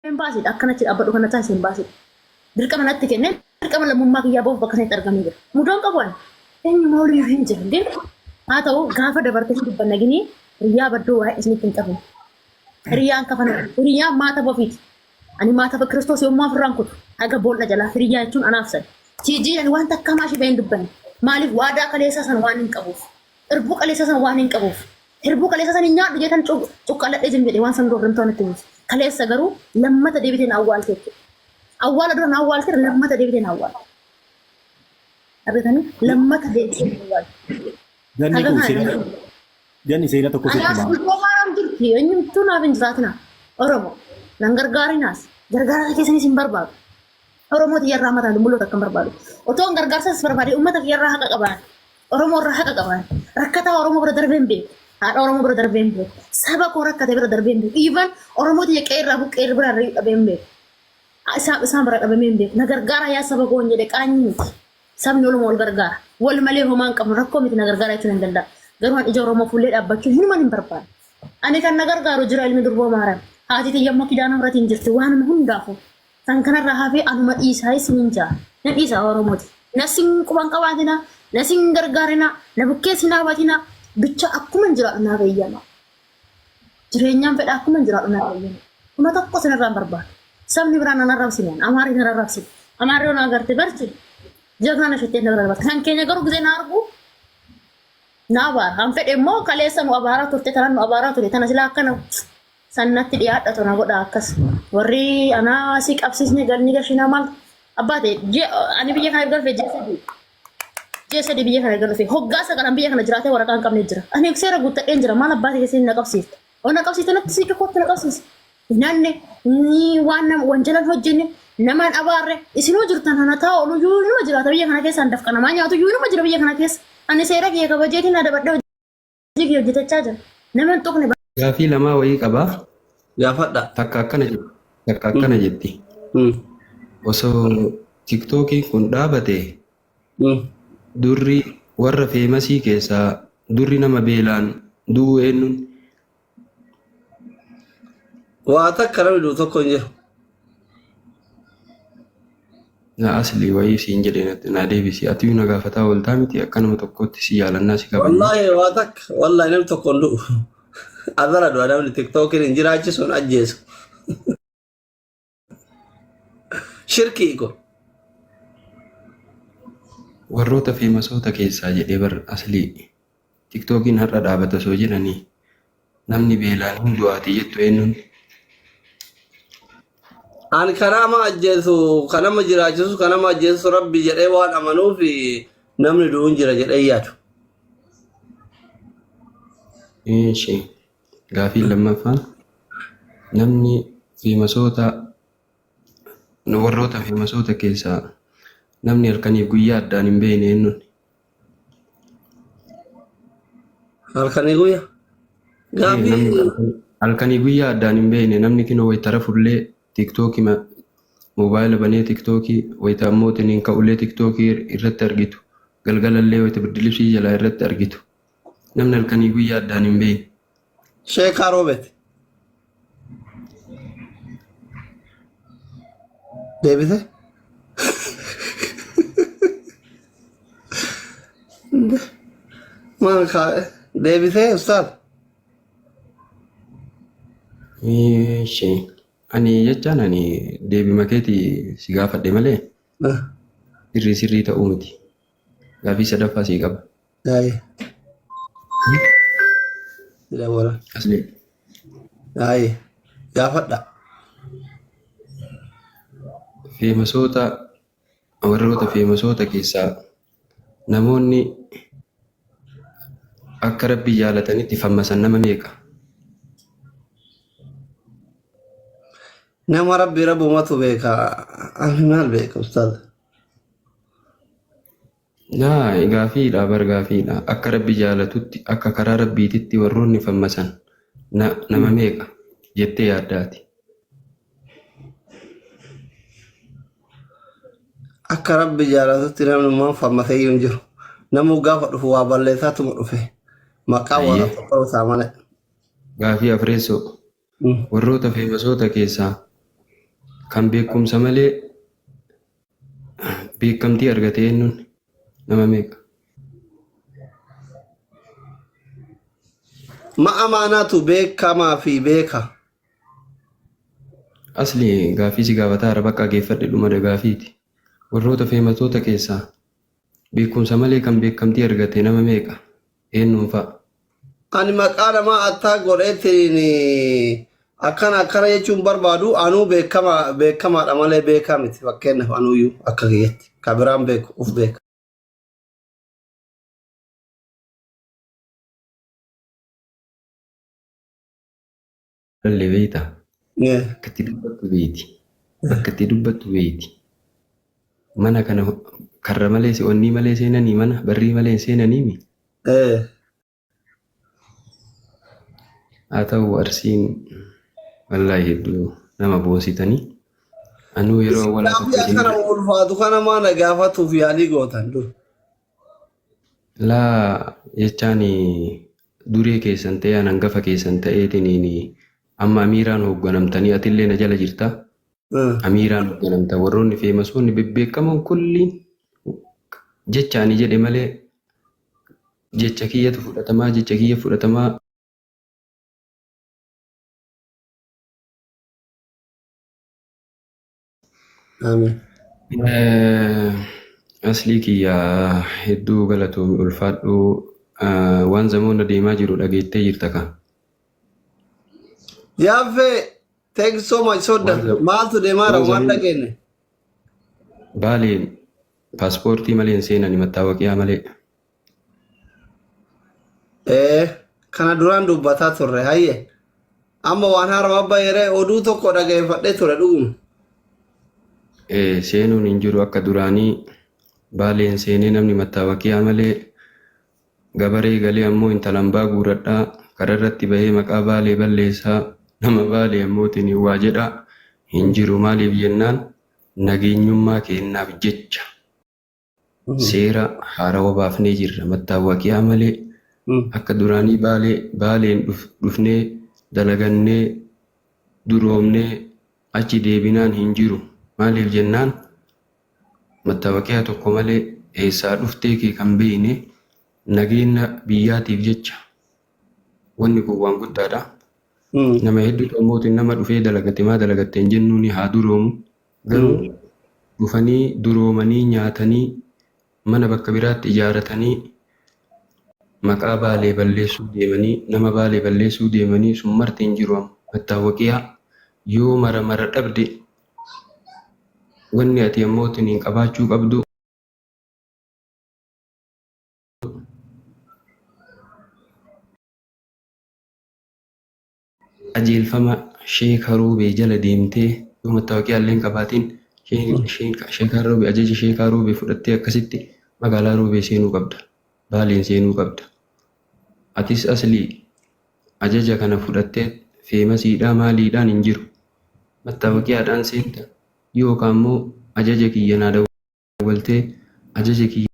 Embaasiidha akkanatti dhaabbadhu kana taasise embaasiidha. Dirqama natti kennee dirqama lammummaa kiyyaa bahuuf bakka sanatti argamee jira. Mudaan qabu ani. Eenyumaa waliin hin jiru. Gin haa ta'u gaafa dabarte hin dubbanna ginii hiriyaa badduu waa'ee isinitti hin qabu. Hiriyaan kafana hiriyaan maataba ofiiti. Ani maataba Kiristoos yommuu afurraan kutu haga boolla jalaa hiriyaa jechuun anaaf sani. Tiijiin ani waan takka hamaa ishee bahee hin dubbanne. Maaliif waadaa kaleessaa san waan hin qabuuf. Irbuu kaleessaa san waan hin qabuuf. Hirbuu kaleessa san hin nyaadhu jeetan cuqqaaladhee jim jedhe waan san dura hordoftoonni itti buuse. Kaleessa garuu lammata deebitee na awwaalte jechuudha. Awwaala dura na awwaalte lammata deebitee na awwaalte. Argatanii lammata deebitee na awwaalte. Ganni Haga kun kana seenaa ganni seenaa tokko sitti Anaas himaa. bultoo maaraam jirti eenyumtuu naaf hin jiraatina. Oromo nan gargaarinaas gargaarsa keessanis hin barbaadu. Oromoo tiyyarraa mataan mul'atu akka hin barbaadu. Otoo hin gargaarsas barbaade uummata kiyyarraa haqa qabaan. Oromoo irraa haqa qabaan. Rakkataa Oromoo bira darbee hin beeku. Haadha Oromoo bira darbee hin beeku. Saba koo rakkate bira darbee hin beeku. Even Oromoo tiyya qe'ee irraa buqqee bira irra dhabee hin beeku. Isaan bira dhabamee hin beeku. Na gargaara yaa saba koo hin jedhe qaanyii miti. Sabni oluma wal gargaara. Wal malee homaa hin qabnu rakkoo miti na gargaara jechuun hin danda'a. Garuu an ija Oromoo fuullee dhaabbachuu hinuman hin barbaadu. Ani kan na gargaaru jira ilmi durboo maaram. Haati tiyya immoo kidaana muratiin jirti waanuma hundaafuu. Kan kanarraa hafee anuma dhiisaa isiniin jaa. Na dhiisaa Oromooti. Na sin quban qabaatina, na sin gargaarina, na bukkee sin dhaabatina. Bicha akkuman jiraadhu naaf eeyyama. Jireenyaan fedha akkuman jiraadhu naaf eeyyama. Kuma tokko sinirraa hin barbaadu. Sabni biraan nan arrabsine, Amaarri nan arrabsine. Amaarri yoo na agarte barchi jagnaa na shettee na bira darbata. Kan keenya garuu gisee na argu na abaara. Kan fedhe immoo kaleessa nu abaaraa turte, tanan nu abaaraa ture, tana silaa akkana san natti dhiyaadha tona godha akkas warri anaa si qabsiisne galni gashinaa maal abbaa ta'e ji'a ani biyya kana erga dhufe ji'a sadii biyya kana erga dhufe hoggaa sagalan biyya kana jiraatee waraqaa hin qabne jira ani seera guuttadheen jira maal abbaa ta'e keessatti na qabsiifte oo na qabsiifte natti siqe kootti na qabsiise hinanne ni waan nama wanjalan hojjenne namaan abaarre isinuu jirtan hana taa'u oolu inuma jiraata biyya kana keessa dafqa namaa nyaatu iyyuu inuma jira biyya kana keessa ani seera kiyya kabajeetiin adabadhee hojii kiyya hojjetachaa jira. Nama hin tuqne. Gaafii lamaa wayii qaba. Gaafadha. Takka akkana jetti. Takka akkana jetti. Osoo tiktookiin kun dhaabate durri warra feemasii keessaa durri nama beelaan du'uu eenyuun? Waa takka namni du'u tokko hin jiru. Na asli wayii siin jedhe natti naa deebisi. Atiyyuu na gaafataa ooltaa miti akka nama tokkootti si jaalannaa si kabajna. Wallaahi waa takka wallaahi namni tokko hin du'u. Azara du'a namni tiktookiin hin jiraachisu hin ajjeesu. Shirkii kun. Warroota feemasoota keessaa jedhee bar aslii tiktookiin har'a dhaabata osoo jedhanii namni beelaan hin du'aati jettu eenyuun? Ani kan nama ajjeesu kan nama jiraachisu kan nama ajjeesu rabbi jedhee waan amanuuf namni du'uun jira jedhee yaadu. Eeshi gaafiin lammaffaan namni feemasoota warroota feemasoota keessaa namni halkaniif guyyaa addaan hin beekne eenyuun? Halkanii guyyaa. Namni Gaafii halkanii guyyaa addaan hin beekne namni kinoo wayita rafullee tiktookii moobaayila banee tiktookii wayita ammoo tiniin ka'ullee tiktookii irratti argitu galgalallee wayita birdilibsii jalaa irratti argitu namni halkanii guyyaa addaan hin beekne. Sheekaa Roobeet. Deebise. Maal kaa deebisee ustaaz. Eeshi ani jechaan ani deebima keeti si gaafadhe malee sirrii sirrii ta'uu miti. Gaafii sadaffaa sii qaba. Ayi. Dawwala. Asli Ayi. Gaafadha. feemasoota warroota feemasoota keessaa namoonni akka rabbi jaalatanitti fammasan nama meeqa? Nama rabbi rabbumatu beeka. Ani maal beeka ustaaz. Naa gaafiidha bar gaafiidha. Akka rabbi jaalatutti akka karaa rabbiititti warroonni fammasan na, nama meeqa jettee yaaddaati? Akka rabbi jaalatutti namni immoo fammasee iyyuu hin jiru. Namuu gaafa dhufu waa balleessaatuma dhufe. Maqaa Ayyee. waaqa tokko isaa malee. Gaafii afreessoo. Warroota feemasoota keessaa Kan beekumsa malee beekamtii argate eenyuun nama meeqa? Ma amaanaatu beekamaa fi beeka. Asli gaafii si gaafataa hara bakka geeffadhe dhuma gaafiiti. Warroota feematoota keessaa beekumsa malee kan beekamtii argate nama meeqa? Eenyuun fa'a? Ani maqaa namaa attaa godheetiin akkana akkana jechuun barbaadu anuu beekama beekamaadha malee beekaa miti fakkeenyaaf anuyyuu akka kiyyatti ka biraan beeku uf beeka. Lallee beektaa? Bakka itti dubbattu beeti. Bakka itti dubbattu beeti. Mana kana karra malee onnii malee seenanii mana barrii malee hin seenanii mi? Haa ta'u Arsiin wallaahi hedduu nama boonsitanii. Anuu yeroo awwalaa Gaaffii tokko isin akkana ulfaatu kana maa na gaafatuuf yaalii gootan dur. Laa jechaan duree keessan ta'ee an hangafa keessan ta'eetiniin amma amiiraan hoogganamtanii atillee na jala jirta. Amiiraan hoogganamta warroonni feemasoonni bebbeekamoon kulli jecha ani jedhe malee jecha kiyyatu fudhatamaa jecha kiyya fudhatamaa. Amiin. Aslii kiyya hedduu galatoomi ulfaadhu waan zamoonna deemaa jiru dhageettee jirta ka. Yaaffee thank you so much sodda maaltu deemaa jira Waan waan zamoonna dhageenye. Baaleen paaspoortii malee hin seenani mattaawaqiyaa malee. Kana duraan dubbataa turre hayye. Amma waan haarawaa baheere oduu tokko dhageeffadhee ture dhuguma. Seenuun hin jiru akka duraanii Baaleen seenee namni mattaawaqiyaa malee gabaree galee ammoo intala hambaa guuradhaa karaa irratti bahee maqaa Baalee balleessaa nama Baalee ammootiin waa jedhaa hin jiru maaliif jennaan nageenyummaa keennaaf jecha seera haarawa baafnee jirra mattaawaqiyaa malee akka duraanii Baalee Baaleen dhufnee dalagannee duroomnee achi deebinaan hin jiru maaliif jennaan mattaawaqiyaa tokko malee eessaa dhuftee kee kan beeyne nageenya biyyaatiif jecha wanni kun waan guddaadha. Nama hedduutu ammootiin nama dhufee dalagate maa dalagatte hin jennuuni haa duroomu. Garuu dhufanii duroomanii nyaatanii mana bakka biraatti ijaaratanii maqaa Baalee balleessuu deemanii nama Baalee balleessuu deemanii sun marti hin jiru amma. Mattaawaqiyaa yoo mara mara dhabde wanni ati ammootiin hin qabaachuu qabdu qajeelfama Sheeka Roobee jala deemtee yoo mattaawaqiyaa illee hin qabaatin Sheekaa Roobee ajaja Sheekaa Roobee fudhattee akkasitti magaalaa Roobee seenuu qabda. Baaleen seenuu qabda. Atis aslii ajaja kana fudhattee feemasiidhaa maaliidhaan hin jiru. Mattaawaqiyaadhaan seenta yookaan immoo ajaja kiyya naa dawwaltee ajaja kiyya